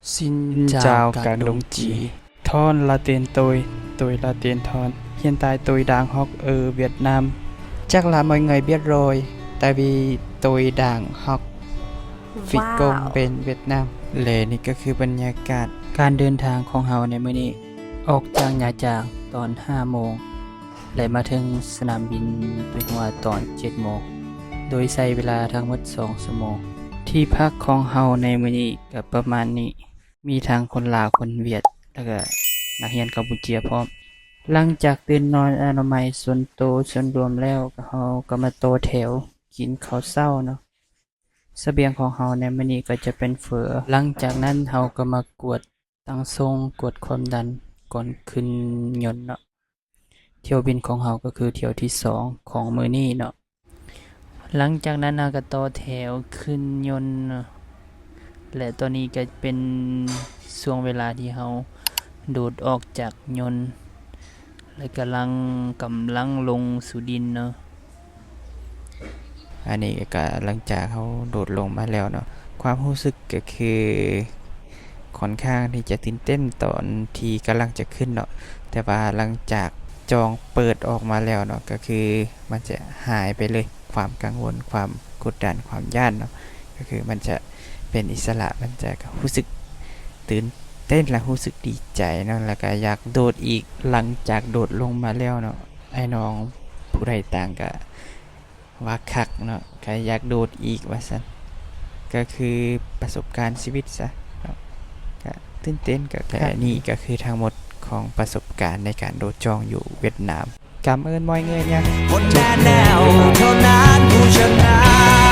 Xin chào cộng đồng chí. Thon là tên tôi, tôi là tên Thon. Hiện tại tôi đang học ở Việt Nam. Chắc là mọi người biết rồi, tại vì tôi đang học phi công bên Việt Nam. ແລະນີ້ກໍຄືບັນຍາກາດການເດີນທາງຂອງເຮົາໃນມື້ນີ້ ອອກຈາກຫຍ້າຈາງຕອນຫ້າໂມງ ແລະມາເຖິງສະໜາມບິນໄປຫົວຕອນເຈັດໂມງ ໂດຍໃຊ້ເວລາທັງໝົດສອງຊົ່ວໂມງ. ທີ່ພັກຂອງເຮົາໃນມື້ນີ້ກໍປະມານນີ້ ມີທັງຄົນລາວ ຄົນຫວຽດ ແລ້ວກໍນັກຮຽນກຳປູເຈຍພ້ອມ. ຫຼັງຈາກຕື່ນນອນອະນາໄມສ່ວນໂຕສ່ວນລວມແລ້ວ ເຮົາກໍມາຕໍ່ແຖວກິນເຂົ້າເຊົ້າເນາະ. ສະບຽງຂອງເຮົາໃນມື້ນີ້ກໍຈະເປັນເຝີ. ຫຼັງຈາກນັ້ນເຮົາກໍມາກວດຕັ້ງຊົງ ກວດຄວາມດັນກ່ອນຂຶ້ນຍົນເນາະ. ຖ້ຽວບິນຂອງເຮົາກໍຄືຖ້ຽວທີສອງຂອງມື້ນີ້ເນາະ. ຫຼັງຈາກນັ້ນເຮົາກໍຕໍ່ແຖວຂຶ້ນຍົນເນາະ ແລະຕອນນີ້ກໍເປັນຊ່ວງເວລາທີ່ເຮົາໂດດອອກຈາກຍົນ ແລະກຳລັງ ກຳລັງລົງສູ່ດິນເນາະ. ອັນນີ້ກໍຫຼັງຈາກເຮົາໂດດລົງມາແລ້ວເນາະ ຄວາມຮູ້ສຶກກໍຄື ຂ້ອນຂ້າງທີ່ຈະຕື່ນເຕັ້ນຕອນທີ່ກຳລັງຈະຂຶ້ນເນາະ ແຕ່ວ່າຫຼັງຈາກຈອງເປີດອອກມາແລ້ວເນາະ ກໍຄືມັນຈະຫາຍໄປເລີຍ ຄວາມກັງວົນ ຄວາມກົດດັນ ຄວາມຢ້ານເນາະ ກໍຄືມັນຈະເປັນອິດສະຫຼະ ມັນຈະຮູ້ສຶກຕື່ນເຕັ້ນ ແລະ ຮູ້ສຶກດີໃຈເນາະ ແລ້ວກໍຢາກໂດດອີກ. ຫຼັງຈາກໂດດລົງມາແລ້ວເນາະ ອ້າຍນ້ອງຜູ້ໃດຕ່າງກໍ ວ່າຄັກເນາະ ໃຜຢາກໂດດອີກວ່າຊັ້ນ ກໍຄືປະສົບການຊີວິດຊະເນາະ ກະຕື່ນເຕັ້ນ ກະ ແລະນີ້ກໍຄືທັງໝົດຂອງປະສົບການໃນການໂດດຈ້ອງຢູ່ຫວຽດນາມ. Cảm ơn mọi người nha. ຄົນແດ່ແນວເທົ່ານັ້ນຜູ້ຊະນະ.